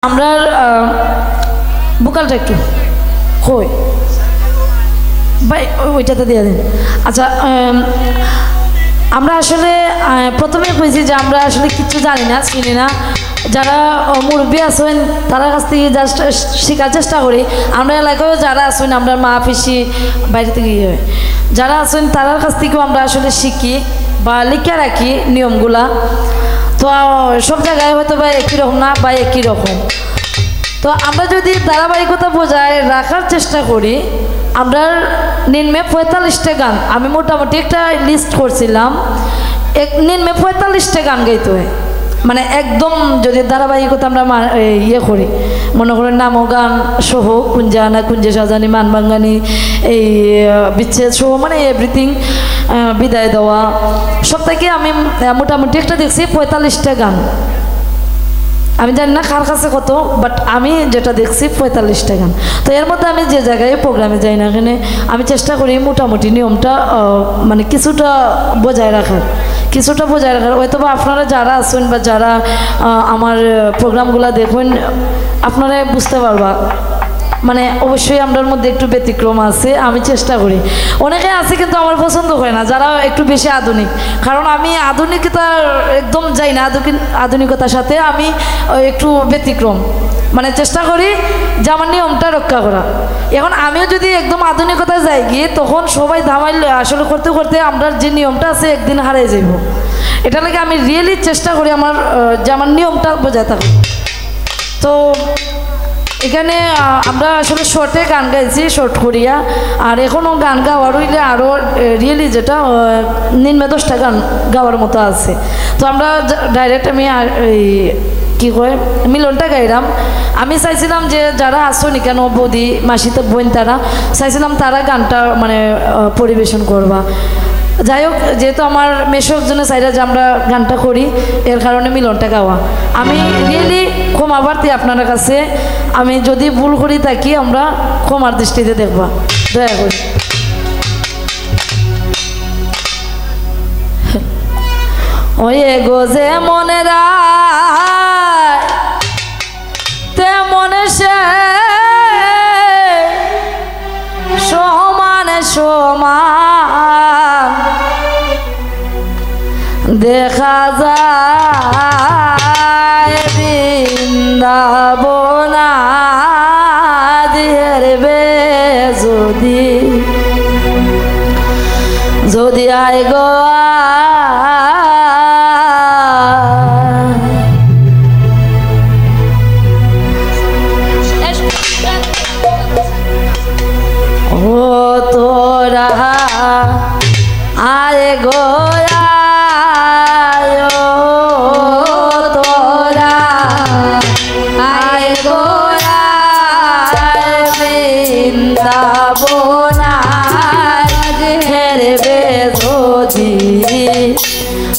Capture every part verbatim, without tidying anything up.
আমরা ভোকালটা একটু কই ভাই, ওই- ওইটাতে দিয়ে দিন। আচ্ছা, আম, আমরা আসলে আহ, প্রথমে কইছি যে আমরা আসলে কিচ্ছু জানি না, চিনি না। যারা আহ, মুরব্বী আছেন, তারার কাছ থেকে জাস্ট শিখার চেষ্টা করি। আমরা এলাকায়ও যারা আছেন, আমরা মা পিসি বাইরে থেকে ইয়ে হয়, যারা আছেন, তারার কাছ থেকেও আমরা আসলে শিখি বা লিখে রাখি নিয়মগুলা। তো আহ, সব জায়গায় হয়তো বা একই রকম না বা একই রকম। তো আমরা যদি ধারাবাহিকতা বজায় রাখার চেষ্টা করি, আমরা নিম্নে পঁয়তাল্লিশটা গান, আমি মোটামুটি একটা লিস্ট করছিলাম, এক নিম্নে পঁয়তাল্লিশটা গান গাইতে হয়। মানে একদম যদি ধারাবাহিকতা আমরা মা- এই ইয়ে করি, মনে করেন নামও গান সহ কুঞ্জা না কুঞ্জে সাজানি, মান ভাঙ্গানি, এই আহ, বিচ্ছেদ সহ, মানে এভরিথিং, বিদায় দেওয়া, সব থেকে আমি আহ, মোটামুটি একটা দেখছি পঁয়তাল্লিশটা গান। আমি জানি না কার কাছে কত, বাট আমি যেটা দেখছি পঁয়তাল্লিশটা গান। তো এর মধ্যে আমি যে জায়গায় প্রোগ্রামে যাই না কেন, আমি চেষ্টা করি মোটামুটি নিয়মটা আহ, মানে কিছুটা বজায় রাখার, কিছুটা বজায় রাখার। হয়তো বা আপনারা যারা আছেন বা যারা আহ, আমার প্রোগ্রামগুলো দেখবেন, আপনারা বুঝতে পারবা। মানে অবশ্যই আমরার মধ্যে একটু ব্যতিক্রম আছে, আমি চেষ্টা করি। অনেকে আছে কিন্তু আমার পছন্দ হয় না, যারা একটু বেশি আধুনিক, কারণ আমি আধুনিকতা একদম যাই না, আধুনিক- আধুনিকতার সাথে আমি আহ, একটু ব্যতিক্রম, মানে চেষ্টা করি যে আমার নিয়মটা রক্ষা করা। এখন আমিও যদি একদম আধুনিকতায় যাই গিয়ে, তখন সবাই ধামাইল আসলে করতে করতে আমরা যে নিয়মটা আছে একদিন হারিয়ে যাইব। এটা লাগে আমি রিয়েলি চেষ্টা করি আমার আহ, যে আমার নিয়মটা বজায় থাকে। তো এখানে আহ, আমরা আসলে শর্টে গান গাইছি, শর্ট করিয়া। আর এখনও গান গাওয়ার হইলে আরও রিয়েলি যেটা আহ, নিম্নে দশটা গান গাওয়ার মতো আছে। তো আমরা ডাইরেক্ট আমি আর এই কি কয় মিলনটা গাইলাম। আমি চাইছিলাম যে যারা আছো নি কেন বৌদি মাসিতে বোন, তারা চাইছিলাম তারা গানটা মানে আহ, পরিবেশন করবা। যাই হোক, যেহেতু আমার মেশো একজনে চাইরা যে আমরা গানটা করি, এর কারণে মিলনটা গাওয়া। আমি রিয়েলি ক্ষমা প্রার্থী আপনার কাছে, আমি যদি ভুল করি থাকি আমরা ক্ষমার দৃষ্টিতে দেখবা, দয়া করে। ওই গো যেমন রায় তেমন সে সমান সমান দেখা যায় বৃন্দাবন। আজ হেরবে যদি, যদি আয় গো আয়। ও তোরা আয় গো আয়, ও তোরা আয় গো আয়, বৃন্দাবন আজ হেরবে যদি।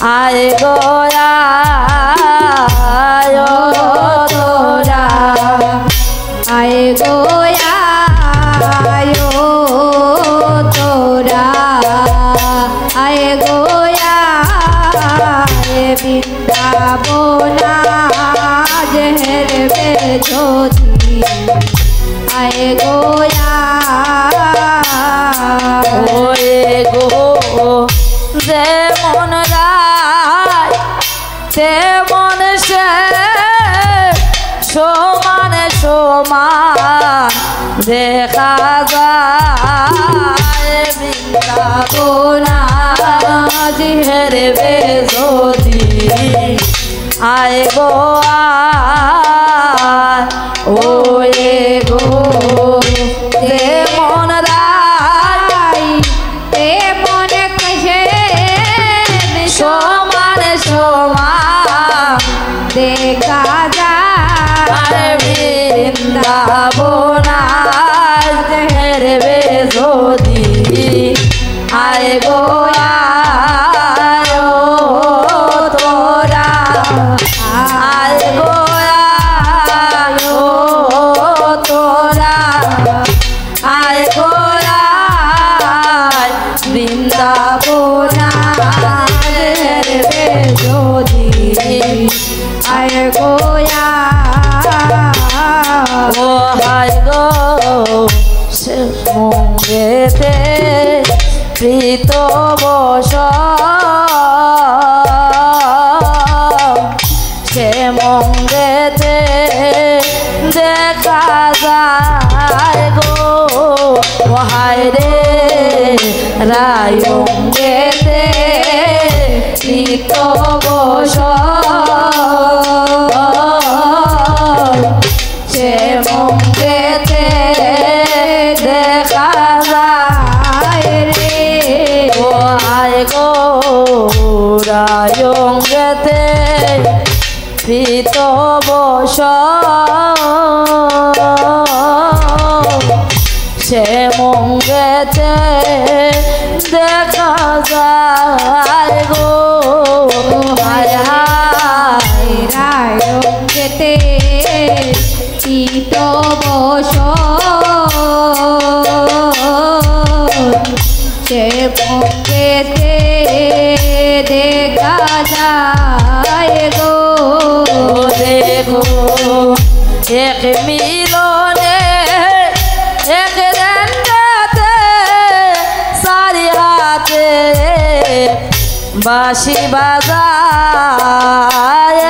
আয় গো আয়, ও তোরা আয় গো আয়, ও তোরা আয় গো আয়, বৃন্দাবন আজ হেরবে যদি। আয় গো আয়। ওই গো যেমন রায় তেমন সে সমান সমান দেখা যায় বৃন্দাবন। আজ হেরবে যদি আয় গো আয়, ও এ গো যেমন রায় তেমন সে সমান সমান দেখা যায়। আর বৃন্দাবন আজ হেরবে যদি আয় গো আয়, ও তোরা আয় গো দেখা যায় গো, ও হায় রে, রায়ঙ্গেতে নিত্য বসন, সে মঙ্গেতে দেখা যায় রে, ও হায় গো, রায়ঙ্গেতে নিত্য বসন, সে মঙ্গেতে দেখা যায় গো। হায় হায়, রায়ঙ্গেতে নিত্য বসন, সে মঙ্গেতে দেখা যায় গো। দেখো এক মিলনে, এক দণ্ডেতে, চারি হাতে বাঁশি বাজায়।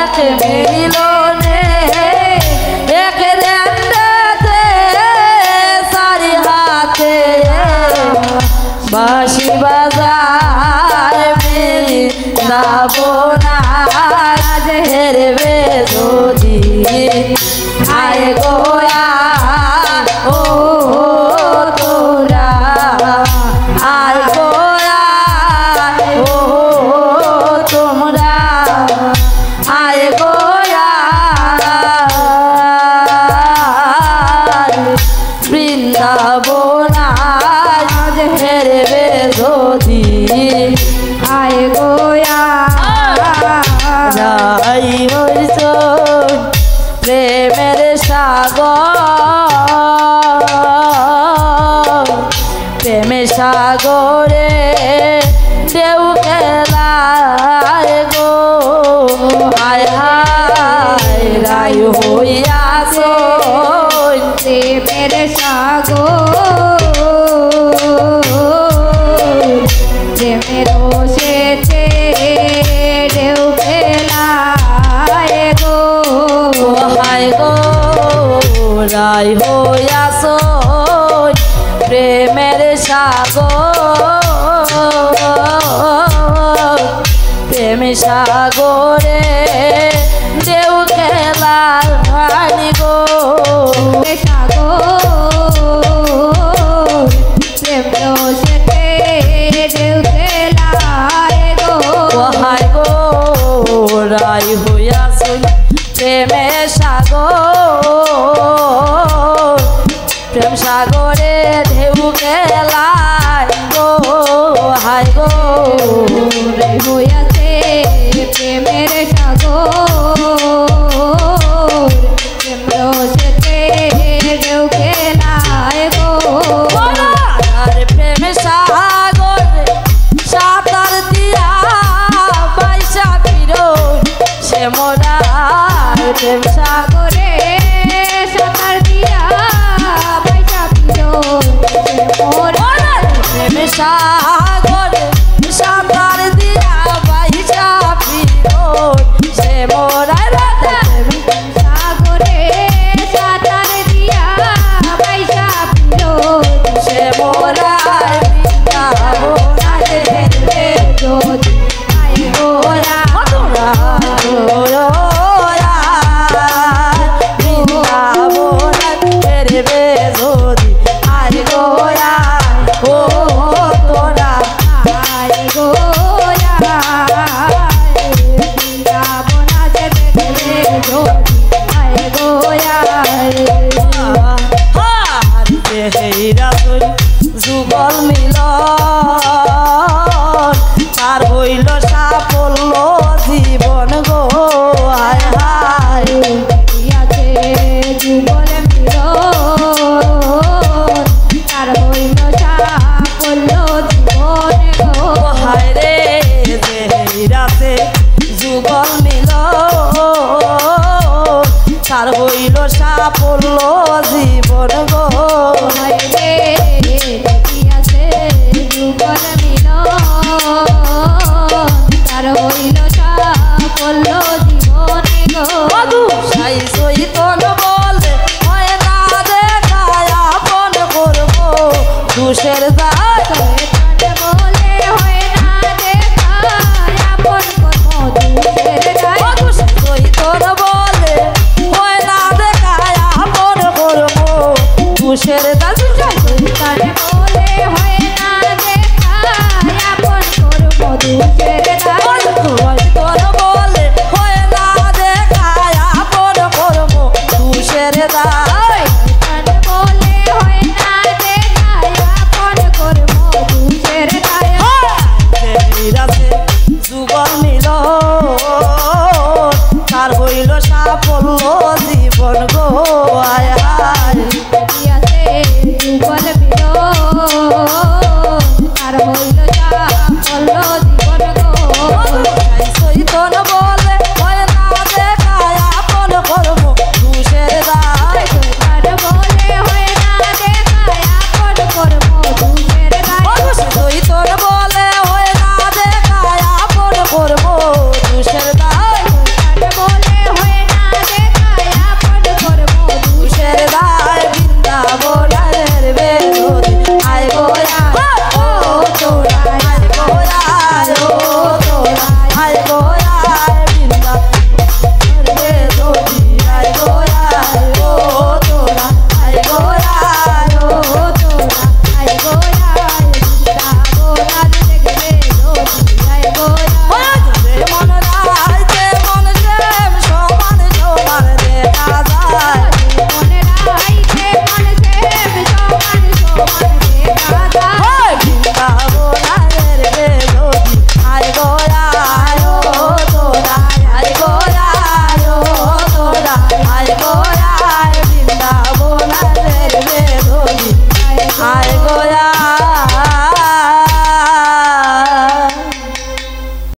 এক মিলনে, এক দণ্ডেতে, চারি হাতে বাঁশি বাজায়। বৃন্দাবন আজ হেরবে যদি, আয় গো আয়, ও তোরা, আয় গো আয়, ও তোরা, আয় গো আয়। বৃন্দাবন আজ হেরবে যদি, আয় গো আয়। রাই হইছ প্রেমের সাগর, প্রেম সাগরে ঢেউ খেলায় গো। হায় হায়, রাই হইয়াছ প্রেমের সাগর, প্রেমের সেতে ঢেউ খেলায় গো। হায় গো, রাই হইয়াছ প্রেমের সাগর, প্রেম সাগরে ঢেউ খেলায় গো। সাগর, প্রেম রসেতে ঢেউ খেলায় গো। ও হায় গো, রাই হইয়াছ প্রেম সাগর, প্রেম সাগরে ঢেউ খেলায় গো, হায় গো। রাই হইয়াছ প্রেমের সাগর, প্রেম রসেতে ঢেউ খেলায় গো। আর প্রেম সাগরে সাঁতার দিয়া ভাইসা ফিরো, সে মোরা প্রেম সাগরে সাঁতার দিয়া ভাইসা ফিরো, সে মোরা প্রেম সাগরে সাঁতার দিয়া ভাইসা ফিরো, সে মোরা রাধা প্রেম সাগরে সাঁতার দিয়া ভাইসা ফিরো, সে মোরা বৃন্দাবন আজ হেরবে যদি, আয় গো আয়, ও তোরা, ও তোরা, বৃন্দাবন আজ হেরবে যদি, আয় গো আয়, ও তোরা, আয় গো আয়, বৃন্দাবন আজ দেখবে যদি, আয় গো আয়। হারিতে হেইরা তুই যুগল মিলন, তার হইল সাফল্য জীবন গো, হায় হায়। আছে যুগল মিলন, তার হইল সাফল্য জীবন গো। ও হায় রে, যে হেইরাছে যুগল মিলন, তার হইল সাফল্য জীবন গো। হায় রে, দেখিয়াছে যুগল মিলন, তার হইল সাফল্য জীবন গো। মধু সাই সইতন বলে দুষের দায়। শয়তান বলে হয় না দেখা, আপন কর্ম দুষের দায়। ও দুষ-, শয়তান বলে হয় না দেখা, আপন কর্ম দুষের দায়। শয়তান বলে হয় না দেখা, আপন কর্ম দুষের দায়। শয়তান বলে হয় না দেখা, আপন কর্ম দুষের দায়।